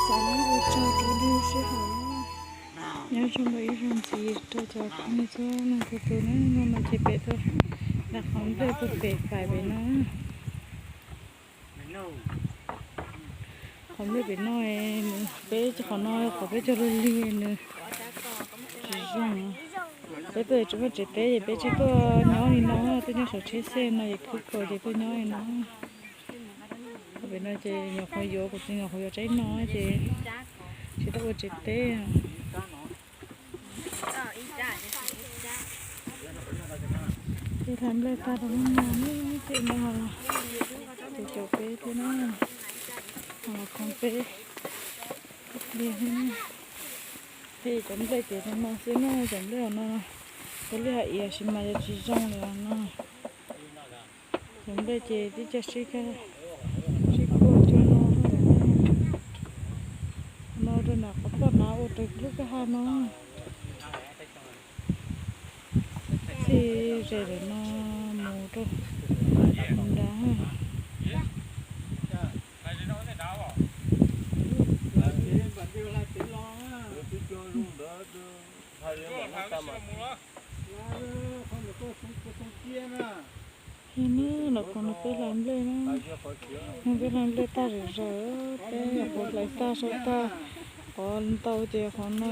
Xav ua tsaug rau nej sij hawm na. Nyob zoo ib zaug ntxiv rau cov phooj ywg txhua leej txhua tus na, hnub no ces peb tuaj nqa qhov nplej tuaj pem fais pem no. Qhov nplej pem no, peb qhov no qhov peb cog lig lig nws tsis zoo. Peb tuaj tsis muaj tsev teb ces peb tsis tuaj nyob li no, tuaj nyob saum tsheb xej no es khwb kawg ces tuaj nyob li no. Pem no ces nyuam qhuav yuav, kuv txiv nyuam qhuav yuav tsaib no ces tsis tau ua tsev teb. Peb hlais nplej tag rau hnub no, ces no ces caum peb thiab na, los khoov peb ib pliag thiab na. Peb cov nplej ces no no xwb na, cov nplej no no, cov nplej hais tias sis mas yog tsis zoo li no. Cov nplej ces tib co sib, sib puag cuag no. No rau nram qhov poj hnav ua rau lub kwj ha no. Txij ze lawm no mus rau nrad. Los koom no peb hlais nplej na, peb hlais nplej tag zom zaws, peb nyuam qhuav hlais tag sau tag, qhov ntau ces qhov no,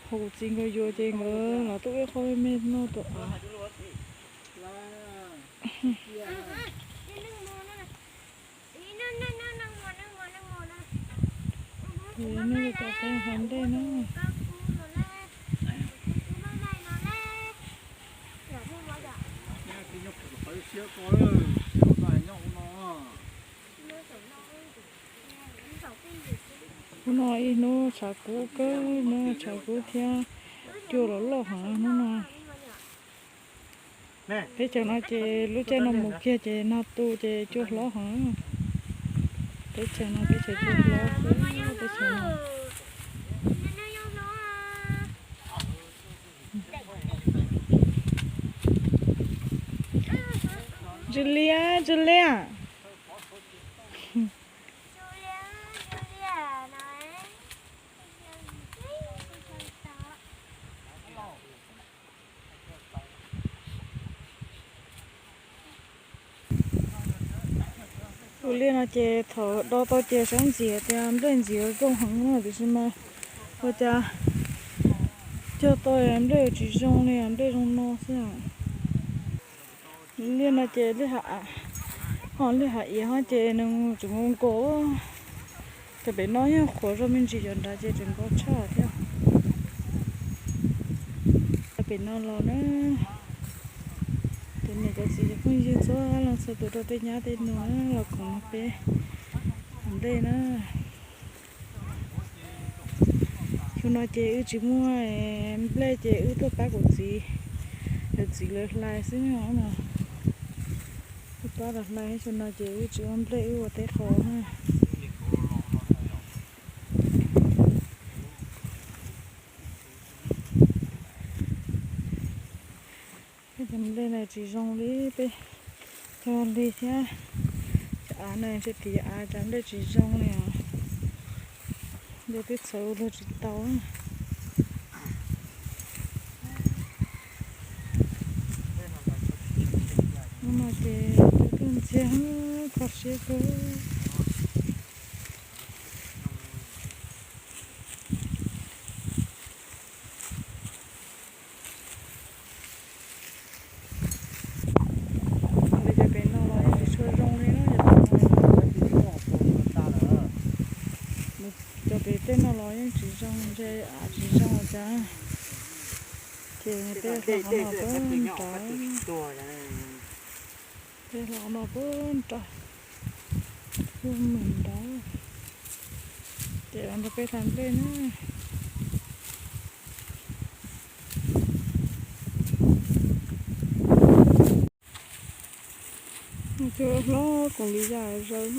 qhov kuv txiv nkawd yuav ces nkawd los tuaj ib qho me me noj tus av. Ces nej cov peb hlais nplej na. Hnub no ib hnub tshav kub kawg, hnub no tshav kub thiab cua los loj heev hnub no. Teb chaws no ces lub caij no mus kiag ces nag tu ces cua hlob heev. Teb chaws no teb chaws cua hlob, teb chaws no. Julia, Julia. Tus liaj no ces thaum do tau ces sawv ntxim tias nplej ntxim zoo heev no, tiam sis mas ua cas cog tau nplej tsis zoo li, nplej zoo no xwb. Liaj no ces liaj hav iav ho ces nws tseem nkaus nkaus. Cov pem no yeej qhuav zog me ntsis, cov nrad ces tseem nkaus tshaj thiab. Cov pem no los na, cov niam cov txiv cov phooj ywg txhua leej txhua tus rau tej nyab tej nus los koom peb hlais nplej na. Xyoo no ces wb tsis muaj nplej ces wb tuaj pab kuv txiv, kuv txiv lawv hlais xwb no. Wb pab lawv hlais, xyoo no ces wb tsis ua nplej, wb ua teb qos na. Peb cov nplej no tsis zoo li peb cog lig thiab. Cov av no ntshe tiv av, cov nplej tsis zoo li os. Nplej twb txhawv ua luag tsis tau. Hnub no ces cua tuaj ntxiag, kho siab kawg. Cov pem no los yeej tsis tshua zoo li na, cov pem tej no los yeej tsis zoo, ntshe av tsis zoo cas. Ces peb hla qhov no pab nrad, peb hla qhov no pab nrad, peb mus nrad. Ces los nrog peb hlais nplej na. Cua hlob koom li yam zaws.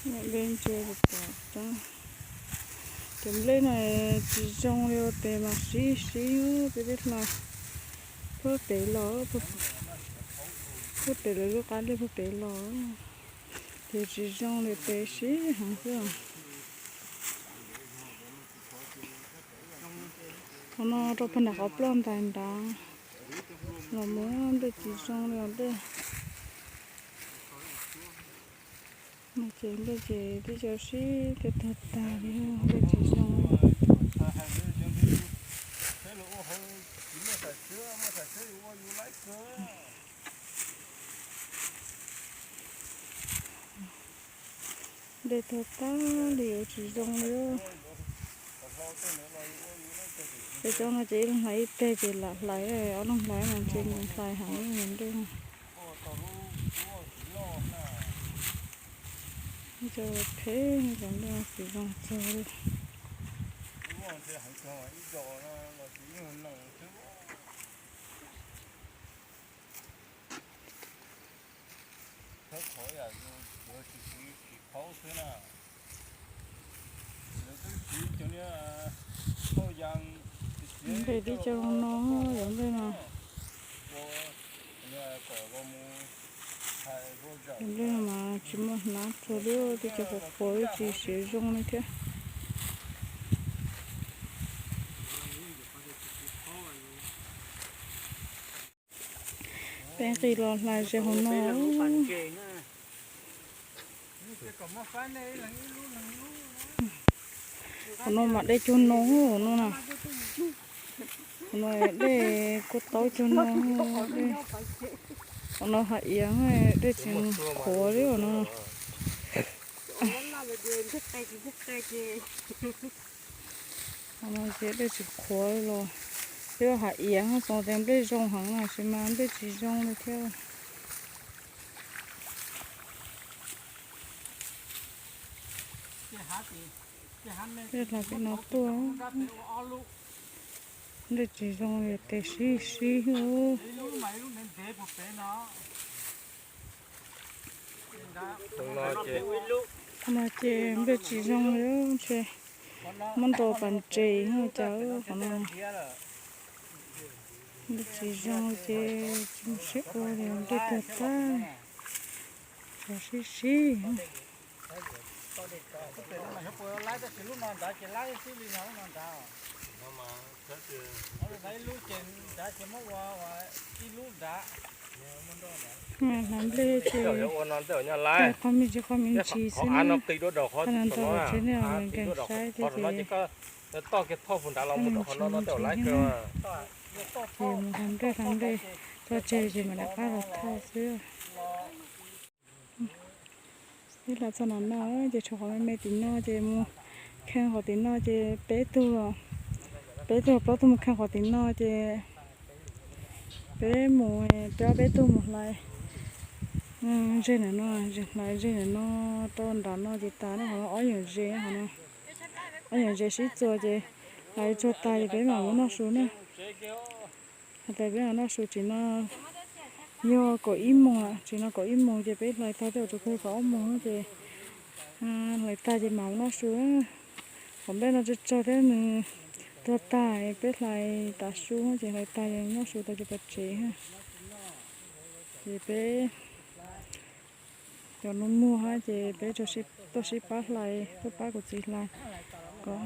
Nplej ntsia pom tag. Cov nplej no tsis zoo li ua tes mas sib sib peb peb hla puag pem los, puag pem lawv lub qab dej puag pem los. Ces tsis zoo li, tes sib heev xwb. Qhov no rau pem nram qhov ploj ntais nrad los mus nplej tsis zoo li os dej. No ces nplej ces twb cov sib tej tuag tag li, nplej tsis zoo li. Dej tuag tag li, tsis zoo li. Tej cov no ces ib leeg hlais ib teg ces lam hlais, ob leeg hlais mas ntshe mus hlais heev li nplej. Cov phem, cov nplej tsis zoo txog li. Nplej tib co no, yog nplej no, yog nplej no mas tsis muaj hnab txog li, tib co qhuav qhuav tsis siav zoo li thiab. Peb nqis los hlais ze hauv no. Hauv no mas dej cuag no, hauv no na. Hauv no dej kuj taub cuag no. Hauv no hav iav, dej tsis qhuav li hauv no. Hauv no ces dej tsis qhuav li los, twb hav iav, xyov tias nplej zoo heev no tab sis mas nplej tsis zoo li thiab. Peb hlais pem no tuaj, nplej tsis zoo li, tes sib sib. No ces nplej tsis zoo li, ntshe muab nrau pas ntses cas qhov no. Nplej tsis zoo ces tsis mus sib ua li, nplej tuag tag, cov sib sib. Hlais nplej ces tag qhov me ntsis qhov me ntsis xwb na. Qhov no ntau tsev nej nkees saib thiab ces tag me ntsis me ntsis. Ces mus hlais nplej hlais nplej txog tseg ces mam rov qab los thaij xwb. Peb hlais txog nram no ces tshuav qhov me me tim no ces mus kheej qhov tim no ces peb tug, peb tug plaub tug mus kheej qhov tim no ces peb mus, peb ob peb tug mus hlais ze ntawm no, hlais ze ntawm no rau nram no ces tas na. Qhov no ob yam ze, qhov no ob yam ze sib txuas ces hlais tsuag tas ces peb mam mus noj su na. Hais tias peb mam noj su tsev no yog kaum ib moos, tsev no kaum ib moos ces peb hlais tag tej zaum tsuas kawg kaum ob moos ces hlais tag ces mam mus noj su. Qhov nplej no tsawg tsawg thiab nws tuag tag, peb hlais tav su ces hlais tag ces noj su tau ces pais tsev. Ces peb cov nus muag hab ces peb tuaj sib pab hlais, tuaj pab kuv txiv hlais kom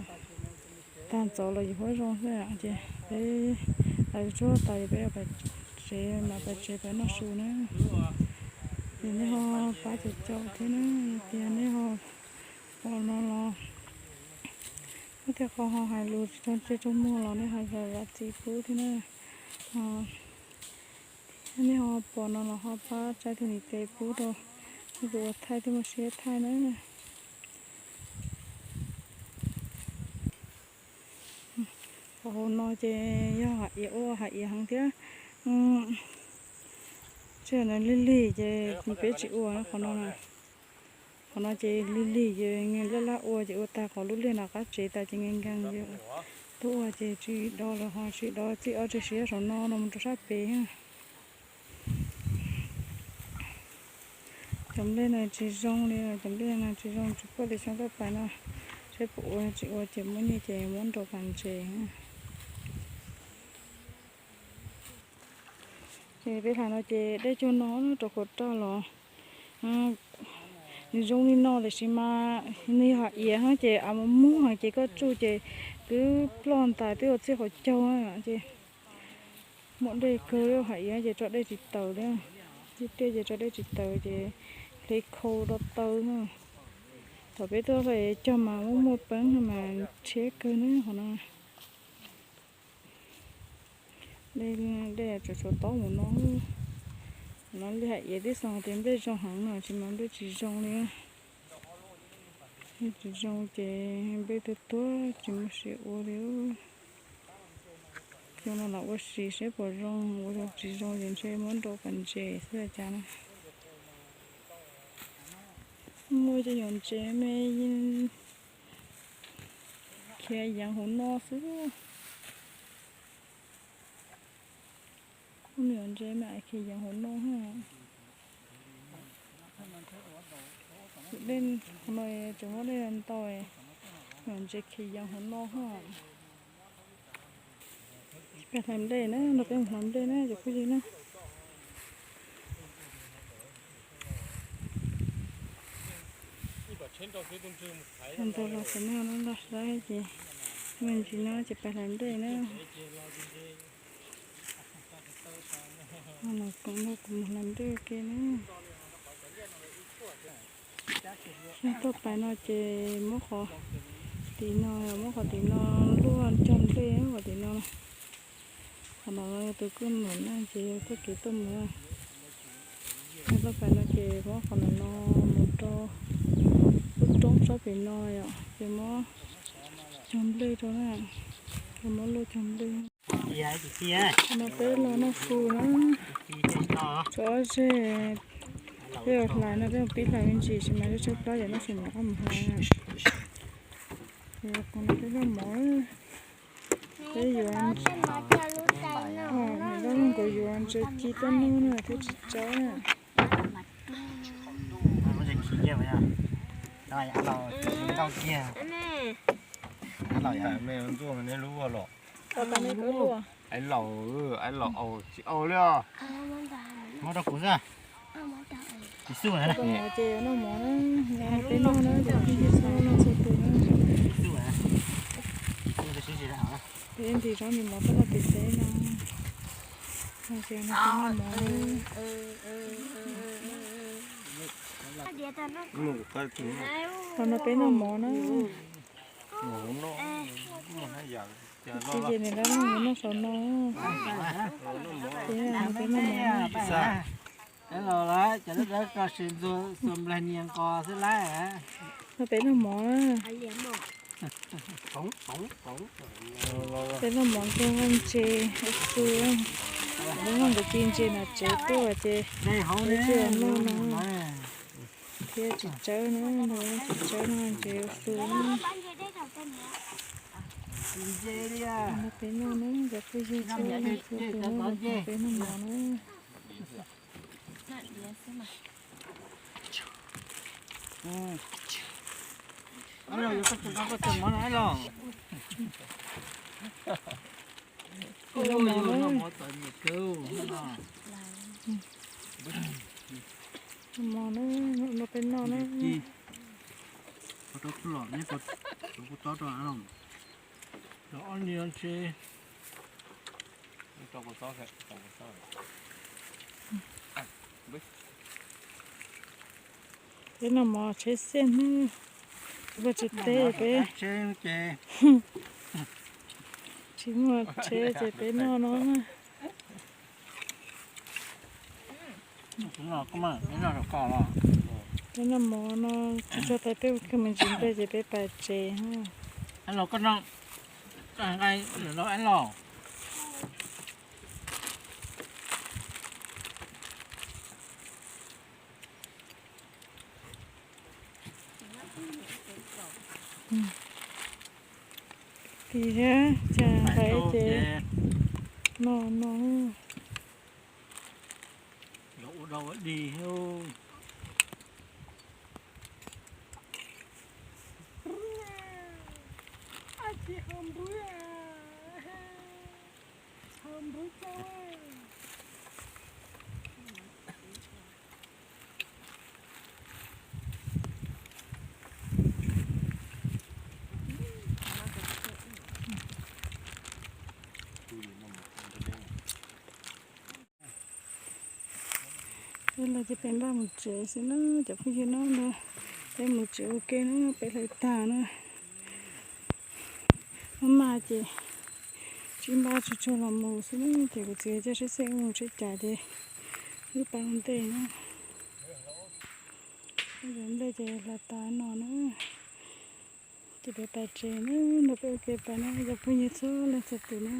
tag ntxov los yus huab zoo xwb. Ces peb hlais tsuag tas ces peb pais tsev, mam pais tsev pais noj su na. Ces nej ho pab caum caum thiab na, tias nej ho pom no los, thiaj qhov ho hais lus tsis txog ntsej txog muag los nej ho zam txim pub thiab na. Nej ho pom no los ho pab tsa tus ntiv tes pub rau tus uas thaij thiaj muaj siab thaij na. Qhov hauv no ces yog hav iav, ua hav iav heev thiab. Tsis yog nws lig lig ces peb tsis ua qhov no na. Qhov no ces lig lig ces nws laj laj ua ces ua tag qhov lub liaj nram qab tsev tas ces nkees nkees ces tuaj ua ces tsis do lawm ho tsis do txij ob tsev siab saum no no mus rau sab pem. Cov nplej no tsis zoo li, cov nplej no tsis zoo, tsis paub tias xyoo taj pais no seb puas ua tsis ua ces muab nyiaj ces muab nrau pas ntses. Ces peb hlais no ces dej cuag no rau kuv raj los, Nws zoo li no tiam sis mas nws yog hav iav no ces av muag muag ces koj tsuj ces twb ploj ntais twb ua txij qhov caug ces muaj dej kawg li. Hav iav ces tso dej tsis taus li, tib tiaj ces tso dej tsis taus ces hle khau rau taw na. Thaum peb tuaj cog mas muaj muaj peeb mas rhiab kawg na qhov no. Dej, dej tsuas tshuav taub mus no. No li hav iav tib xoo tias nplej zoo heev no tsis mas nplej tsis zoo li. Nplej tsis zoo ces nplej tuag tuag tsis muaj sia ua li. Xyoo no los ua si seb puas zoo, ua tsis zoo ces ntshe muab nrau pas ntses xwb cas na. Muaj cov nyuam ntses me khiav yeev hauv no xwb. Muaj nyuam ntses me khiav yeev hauv no. Dej qhov no tseem muaj dej ntau, nyuam ntses khiav yeev hauv no. Peb hlais nplej na, no peb mus hlais nplej na cov phooj ywg na. Ntawd los tseem no no los saib ces me ntsis no ces peb hlais nplej na. Los kuv mus hlais nplej ke na. Yog tuaj pais no ces muab qhov tim no, muab qhov tim no luaj cog nplej qhov tim no. Qhov no yog tus kwj num na ces yog txoj kev tuaj mus. Yog tuaj pais no ces muab qhov no mus rau lub roob sab pem no yom, ces muab cog nplej rau na, ces muab luaj cog nplej. No peb los noj su na, tso ob zeg, peb hlais no peb mus pib hlais me ntsis sis mas tshaib plab ces noj su mam rov qab mus hlais. Ces yog qhov no peb noj mov, peb yuav, nws loj loj nkaus yuav ntses ci tuaj noj na thiab tsis tsawg na. Ais laus, ais laus, tsis au li os. Muab rau kuv xwb. Tsis xub na. Ces noj mov na, peb noj na, cov phooj ywg txhua leej txhua tus na. Peb ntim zaub ntim mov tuaj noj pem tsev no. Ces no peb noj mov na. Qhov no peb noj mov na. Ces niam dab laug mus noj saum no. Ces no peb noj mov na. Los lawm cov dawb dawb ko sis ntxuag xuas nplaig nias nqos xwb lawm. No peb noj mov na. Peb noj mov ntxuag ntses ua su, noj nkawd ci ntses no tsev tuaj ces peb tsis noj no. Thiab tsis tsawg no, tsis tsawg no ces ua su na. Peb noj na, cov phooj ywg txhua leej txhua tus na, peb noj mov na. Mov na, no peb noj na. Ob niag ntses. Peb noj mov tsheb xiab hnub, tsis muaj tsheb peb, tsis muaj tsheb ces peb noj no na. Peb noj mov no, tsuag tsuag tas peb mus ntsis nplej ces peb pais tsev. Los koj noj, koj nqa los los. Kis thiab cas nqaij ces no no. Ua dog ua dig thiab. Peb los ces peb npaj mus tsev xwb na, cov phooj ywg na, peb mus tsev ua ke na, peb hlais tag na. Maj mam ces sib npaj tsuag tsuag los mus xwb na, ces kuv txiv coj seb xej mus tsheb cas ces wb pais ua ntej na. Cov nplej ces hlais tas no na, ces peb pais tsev na, nrog peb ua ke pais na cov phooj ywg txhua leej txhua tus na.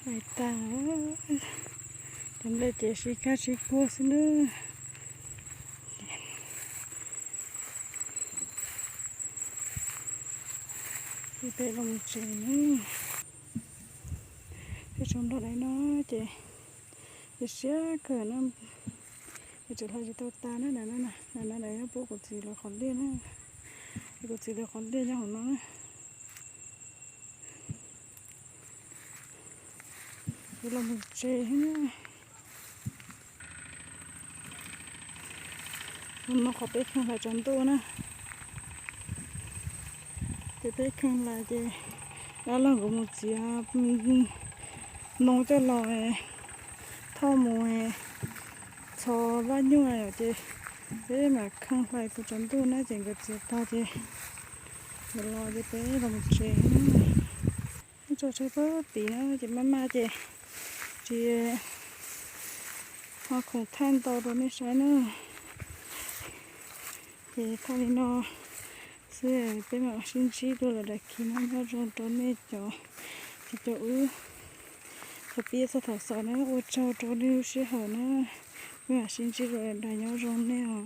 Hlais tag, cov nplej ces sib kab sib kuag xwb na. Ces peb los mus tsev na. Peb tsaus ntuj li no ces siab siab kawg na. Ces tseem hlais tsis tau tas na, na na na, na na na, nyob pub kuv txiv lawv qhov liaj na. Kuv txiv lawv qhov liaj nyob hauv no na. Kuv los mus tsev na. Hnub no qhov peb kheej hlais tsaus ntuj na. Ces peb kheej hlais ces dab laug nkawd mus txiav ntoo coj los thauj mus txhos vaj nyuj yom, ces peb mam kheej hlais puag tsaus ntuj na, ces nkawd txiav tag ces nkawd los ces peb los mus tsev na. Tso tshaib pag tid na, ces maj mam ces tsis ho khoom thaij ntau rau nej saib na. Ces thaij li no xwb, peb mam sib ntsib dua lawm daim khiv no. Nyob zoo rau nej cov, cov, cov wb thaum pib txog thaum xaus na, ua tsaug rau nej lub sij hawm na. Peb mam sib ntsib dua lawm daim, nyob zoo nej os.